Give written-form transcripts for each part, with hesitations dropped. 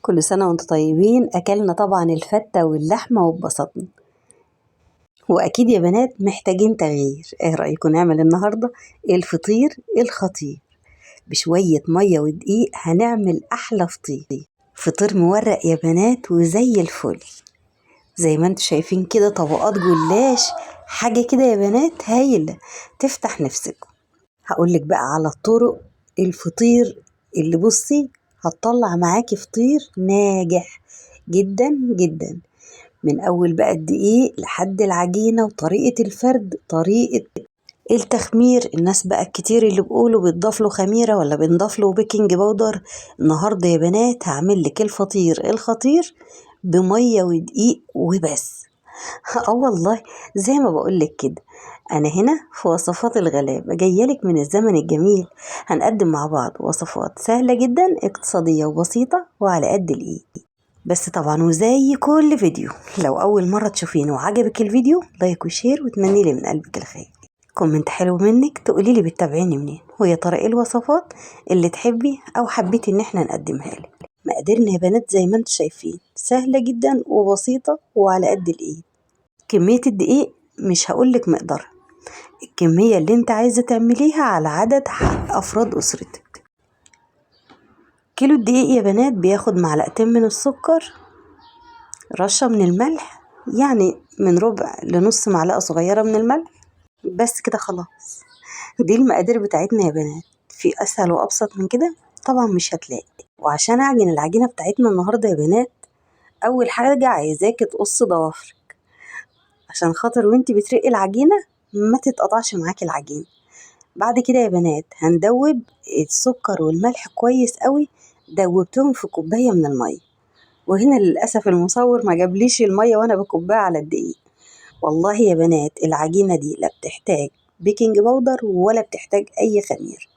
كل سنة وانتم طيبين. أكلنا طبعا الفتة واللحمة واتبسطنا، وأكيد يا بنات محتاجين تغيير. ايه رأيكم نعمل النهاردة الفطير الخطير؟ بشوية مية ودقيق هنعمل أحلى فطير، فطير مورق يا بنات وزي الفل، زي ما انتم شايفين كده، طبقات جلاش، حاجة كده يا بنات هايلة تفتح نفسكم. هقولك بقى على طرق الفطير اللي بصي هتطلع معاكي فطير ناجح جدا جدا، من أول بقى الدقيق لحد العجينة وطريقة الفرد، طريقة التخمير. الناس بقى الكتير اللي بيقولوا بيتضاف له خميرة ولا بنضاف له baking powder. النهاردة يا بنات هعمل لك الفطير الخطير بمية ودقيق وبس. اه والله زي ما بقول لك كده، انا هنا في وصفات الغلابة جاية لك من الزمن الجميل. هنقدم مع بعض وصفات سهلة جدا، اقتصادية وبسيطة وعلى قد الايد. بس طبعا وزي كل فيديو، لو اول مرة تشوفينه وعجبك الفيديو like و share، وتمني لي من قلبك الخير. comment حلو منك تقولي لي بتتابعيني منين، ويا ترى ايه الوصفات اللي تحبي او حبيتي ان احنا نقدمها لك. مقاديرنا يا بنات زي ما انتم شايفين سهلة جدا وبسيطة وعلى قد الايد. كمية الدقيق مش هقولك مقدارها، الكمية اللي انت عايزة تعمليها على عدد افراد اسرتك. كيلو الدقيق يا بنات بياخد معلقتين من السكر، رشة من الملح، يعني من ربع لنص معلقة صغيرة من الملح، بس كده خلاص. دي المقادير بتاعتنا يا بنات. في اسهل وابسط من كده طبعا مش هتلاقي. وعشان اعجن العجينة بتاعتنا النهاردة يا بنات، اول حاجة عايزاكي تقصي ضوافرك عشان خاطر وانتي بترقي العجينة ما تتقطعش معاكي العجينة. بعد كده يا بنات هندوب السكر والملح كويس قوي، دوبتهم في كوباية من المية. وهنا للأسف المصور ما جابليش المية وانا بكبها على الدقيق. والله يا بنات العجينة دي لا بتحتاج baking powder ولا بتحتاج أي خمير.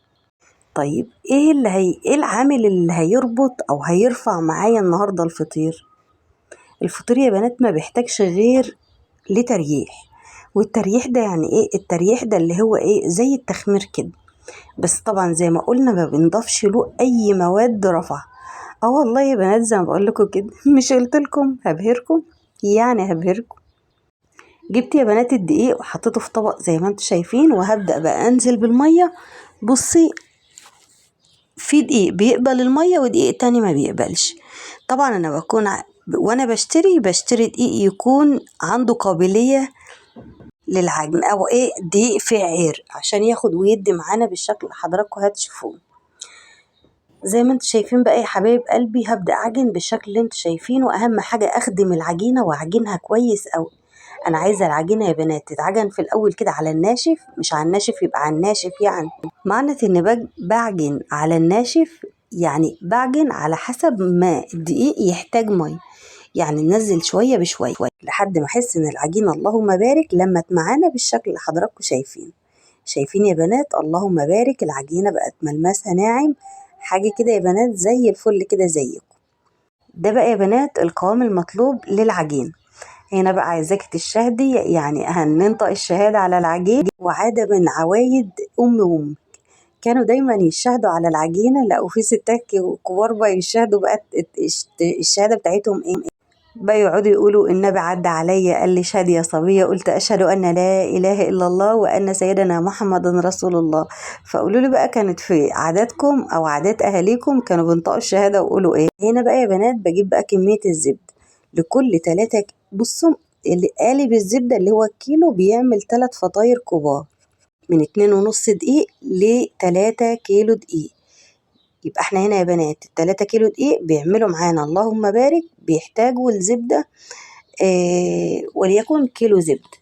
طيب ايه العامل اللي هيربط او هيرفع معايا النهارده الفطير؟ الفطير يا بنات ما بيحتاجش غير لتريح. والتريح ده يعني ايه؟ التريح ده اللي هو ايه؟ زي التخمير كده، بس طبعا زي ما قلنا ما بنضافش له اي مواد رفع. والله يا بنات زي ما بقول لكم كده، مش قلت لكم هبهركم؟ يعني هبهركم. جبت يا بنات الدقيق وحطيته في طبق زي ما انتم شايفين، وهبدأ بقى انزل بالمية. بصي في دقيق بيقبل المية ودقيق تاني ما بيقبلش. طبعا انا بكون وانا بشتري دقيق يكون عنده قابلية للعجن، او ايه دقيق فيه عير عشان ياخد ويدي معانا بالشكل اللي حضراتكم هتشوفوه. زي ما انتم شايفين بقى يا حبايب قلبي هبدأ اعجن بالشكل اللي انتم شايفينه. اهم حاجة اخدم العجينة واعجنها كويس قوي. انا عايزة العجينة يا بنات تتعجن في الاول كده على الناشف، مش على الناشف يبقى على الناشف. يعني معنى ان بعجن على الناشف يعني بعجن على حسب ما الدقيق يحتاج مية، يعني ننزل شوية بشوية لحد ما احس ان العجينة اللهم بارك لمت معانا بالشكل اللي حضراتكم شايفينه. شايفين يا بنات اللهم بارك العجينة بقت ملمسها ناعم، حاجة كده يا بنات زي الفل كده زيكم. ده بقى يا بنات القوام المطلوب للعجين. هنا بقى عايزاكي تشهدي، يعني هننطق الشهادة على العجين، وعادة من عوايد أم وأمك كانوا دايما يشهدوا على العجينة. لقوا في ستات كبار بقى يشهدوا بقى الشهادة بتاعتهم ايه بقى، يقعدوا يقولوا النبي عدى عليا قال لي اشهدي يا صبية، قلت أشهد أن لا إله إلا الله وأن سيدنا محمد رسول الله. فقولوا لي بقى كانت في عاداتكم أو عادات أهاليكم كانوا بينطقوا الشهادة ويقولوا إيه؟ هنا بقى يا بنات بجيب بقى كمية الزبدة لكل 3. بصوا اللي قالب الزبدة اللي هو الكيلو بيعمل 3 فطاير كبار، من اتنين ونص دقيق لتلاتة كيلو دقيق. يبقى احنا هنا يا بنات التلاتة كيلو دقيق بيعملوا معانا اللهم بارك بيحتاجوا الزبدة، وليكن كيلو زبدة.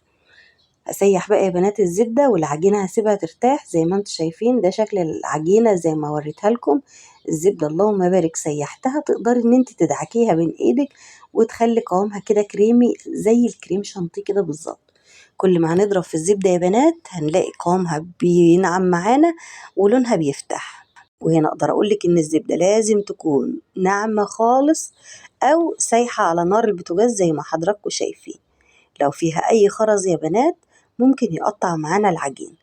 هسيح بقى يا بنات الزبدة والعجينة هسيبها ترتاح زي ما انتم شايفين. ده شكل العجينة زي ما وريتها لكم. الزبدة اللهم بارك سيحتها، تقدري ان انت تدعكيها بين ايدك وتخلي قوامها كده كريمي زي الكريم شانتيه كده بالظبط. كل ما هنضرب في الزبدة يا بنات هنلاقي قوامها بينعم معانا ولونها بيفتح. وهنا اقدر اقول لك ان الزبدة لازم تكون ناعمة خالص او سايحة على نار البوتاجاز زي ما حضراتكم شايفين. لو فيها اي خرز يا بنات ممكن يقطع معانا العجين.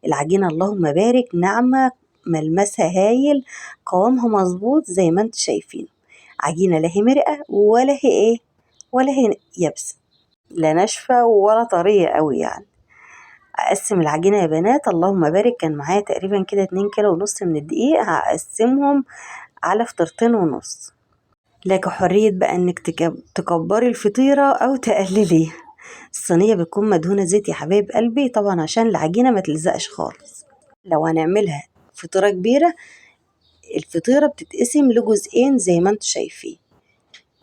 العجينة اللهم بارك ناعمة، ملمسها هايل، قوامها مظبوط زي ما انتم شايفين. عجينة لا هي مرقة ولا هي ايه ولا هي يابسة، لا ناشفة ولا طرية قوي يعني. اقسم العجينة يا بنات اللهم بارك، كان معايا تقريبا كده 2.5 كيلو من الدقيق، هقسمهم على فطيرتين ونص. لك حرية بقى انك تكبري الفطيرة او تقلليها. الصينية بتكون مدهونة زيت يا حبايب قلبي طبعا عشان العجينة ما تلزقش خالص. لو هنعملها فطيرة كبيرة، الفطيرة بتتقسم لجزئين زي ما انتم شايفين.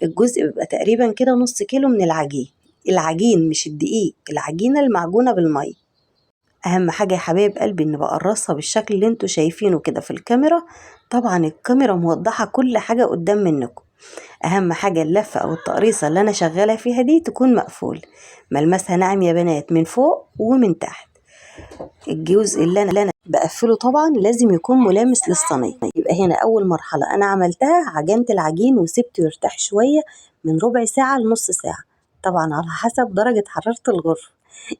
الجزء بيبقى تقريبا كده نص كيلو من العجين، العجين مش الدقيق، العجينة المعجونة بالمية. اهم حاجة يا حبايب قلبي ان بقرصها بالشكل اللي انتوا شايفينه كده في الكاميرا، طبعا الكاميرا موضحة كل حاجة قدام منكم. اهم حاجة اللفة او التقريصة اللي انا شغالة فيها دي تكون مقفول، ملمسها ناعم يا بنات من فوق ومن تحت. الجزء اللي انا بقفله طبعا لازم يكون ملامس للصينية. يبقى هنا اول مرحلة انا عملتها، عجنت العجين وسبته يرتاح شوية من ربع ساعة لنص ساعة، طبعا على حسب درجة حرارة الغرفة.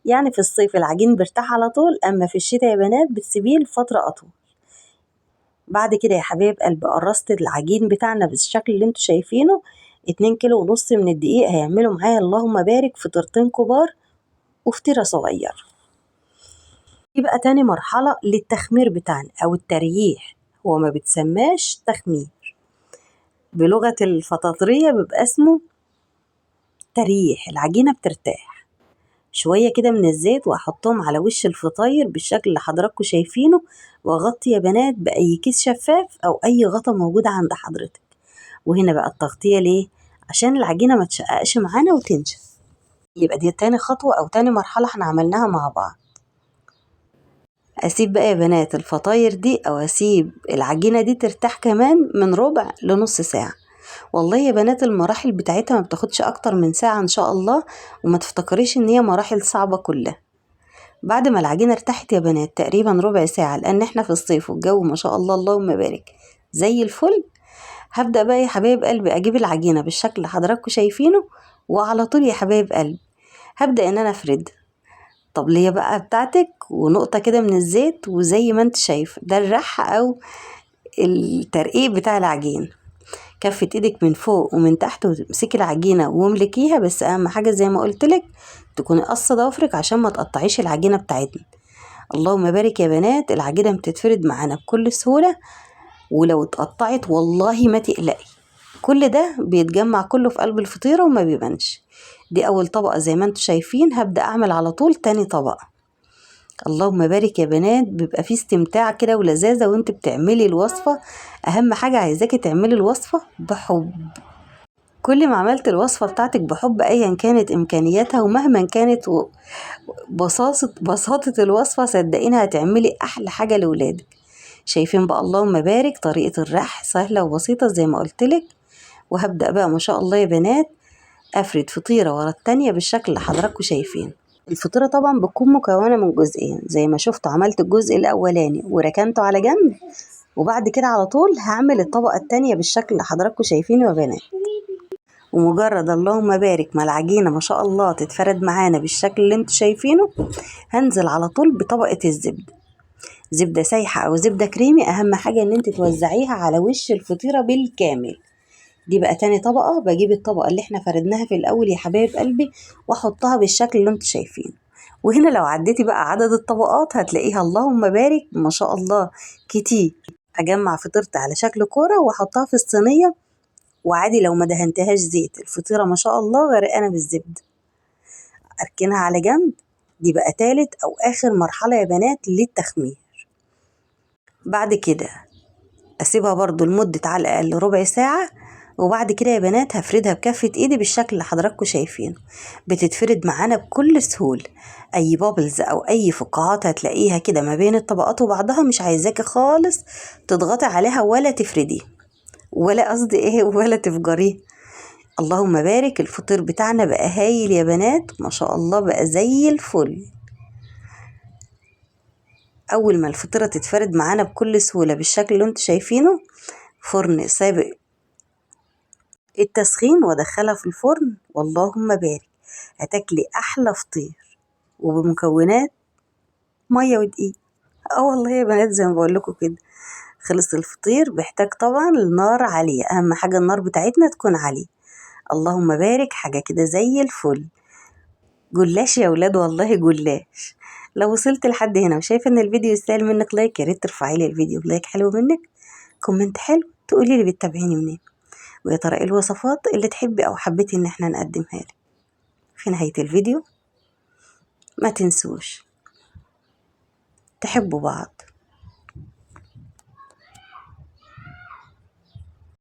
يعني في الصيف العجين بيرتاح على طول، اما في الشتاء يا بنات بتسيبيه لفترة اطول. بعد كده يا حبايب قلبي قرصت العجين بتاعنا بالشكل اللي انتوا شايفينه. 2.5 كيلو من الدقيق هيعملوا معايا اللهم بارك فطيرتين كبار وفطيرة صغيرة. يبقى تاني مرحلة للتخمير بتاعنا او التريح، هو ما بتسماش تخمير بلغة الفطاطرية، بيبقى اسمه تريح. العجينة بترتاح شوية كده من الزيت، واحطهم على وش الفطاير بالشكل اللي حضراتكم شايفينه، واغطي يا بنات باي كيس شفاف او اي غطا موجود عند حضرتك. وهنا بقى التغطية ليه؟ عشان العجينة ما تشققش معانا وتنشف. يبقى دي تاني خطوة او تاني مرحلة احنا عملناها مع بعض. اسيب بقى يا بنات الفطاير دي او اسيب العجينة دي ترتاح كمان من ربع لنص ساعة. والله يا بنات المراحل بتاعتها ما بتاخدش اكتر من ساعة ان شاء الله، وما تفتكريش ان هي مراحل صعبة كلها. بعد ما العجينة ارتاحت يا بنات تقريبا ربع ساعة، لان احنا في الصيف والجو ما شاء الله اللهم بارك زي الفل، هبدأ بقى يا حبايب قلبي اجيب العجينة بالشكل اللي حضراتكم شايفينه، وعلى طول يا حبايب قلبي هبدأ ان انا افرد الطبلية بقى بتاعتك ونقطة كده من الزيت، وزي ما انت شايف ده الرح او الترقيق بتاع العجين. كفة ايدك من فوق ومن تحت وتمسكي العجينة واملكيها، بس اهم حاجة زي ما قلتلك تكوني قصة ضوافرك عشان ما تقطعيش العجينة بتاعتنا. اللهم بارك يا بنات، العجينة بتتفرد معانا بكل سهولة، ولو اتقطعت والله ما تقلقي، كل ده بيتجمع كله في قلب الفطيرة وما بيبانش. دي اول طبقة زي ما انتم شايفين. هبدأ اعمل على طول تاني طبقة. اللهم بارك يا بنات، بيبقى فيه استمتاع كده ولذاذة وانت بتعملي الوصفة. اهم حاجة عايزاكي تعملي الوصفة بحب. كل ما عملت الوصفة بتاعتك بحب ايا كانت امكانياتها ومهما كانت بساطة الوصفة، صدقيني هتعملي احلى حاجة لولادك. شايفين بقى اللهم بارك طريقة الرح سهلة وبسيطة زي ما قلتلك. وهبدأ بقى ما شاء الله يا بنات افرد فطيرة ورا التانية بالشكل اللي حضراتكم شايفينه. الفطيرة طبعا بتكون مكونة من جزئين زي ما شفتوا، عملت الجزء الاولاني وركنته على جنب، وبعد كده على طول هعمل الطبقة التانية بالشكل اللي حضراتكم شايفينه يا بنات. ومجرد اللهم بارك ما العجينة ما شاء الله تتفرد معانا بالشكل اللي انتوا شايفينه، هنزل على طول بطبقة الزبدة، زبدة سايحة او زبدة كريمي. اهم حاجة ان انت توزعيها على وش الفطيرة بالكامل. دي بقى تاني طبقة. بجيب الطبقة اللي احنا فردناها في الاول يا حبايب قلبي واحطها بالشكل اللي انتوا شايفينه. وهنا لو عديتي بقى عدد الطبقات هتلاقيها اللهم بارك ما شاء الله كتير. اجمع فطيرتي على شكل كورة واحطها في الصينية، وعادي لو ما دهنتهاش زيت، الفطيرة ما شاء الله غرقانة بالزبدة. اركنها على جنب. دي بقى تالت او اخر مرحلة يا بنات للتخمير. بعد كده اسيبها برضو لمدة على الاقل ربع ساعة، وبعد كده يا بنات هفردها بكفة ايدي بالشكل اللي حضراتكم شايفينه. بتتفرد معانا بكل سهولة. اي bubbles او اي فقاعات هتلاقيها كده ما بين الطبقات وبعضها، مش عايزاكي خالص تضغطي عليها ولا تفرديه، ولا قصدي ايه، ولا تفجريه. اللهم بارك الفطير بتاعنا بقى هايل يا بنات ما شاء الله، بقى زي الفل. اول ما الفطيرة تتفرد معانا بكل سهولة بالشكل اللي انتوا شايفينه، فرن سابق التسخين وادخلها في الفرن، واللهم بارك هتاكلي احلى فطير وبمكونات مية ودقيق. والله يا بنات زي ما بقول لكم كده. خلص الفطير. بيحتاج طبعا النار عالية، اهم حاجة النار بتاعتنا تكون عالية. اللهم بارك، حاجة كده زي الفل. جلاش يا ولاد، والله جلاش. لو وصلت لحد هنا وشايفه ان الفيديو يستاهل منك like، يا ريت ترفعي لي الفيديو ب like حلو منك، comment حلو، تقولي لي بتتابعيني منين، ويا ترى ايه الوصفات اللي تحبي او حبيتي ان احنا نقدمها لك. في نهاية الفيديو ما تنسوش تحبوا بعض.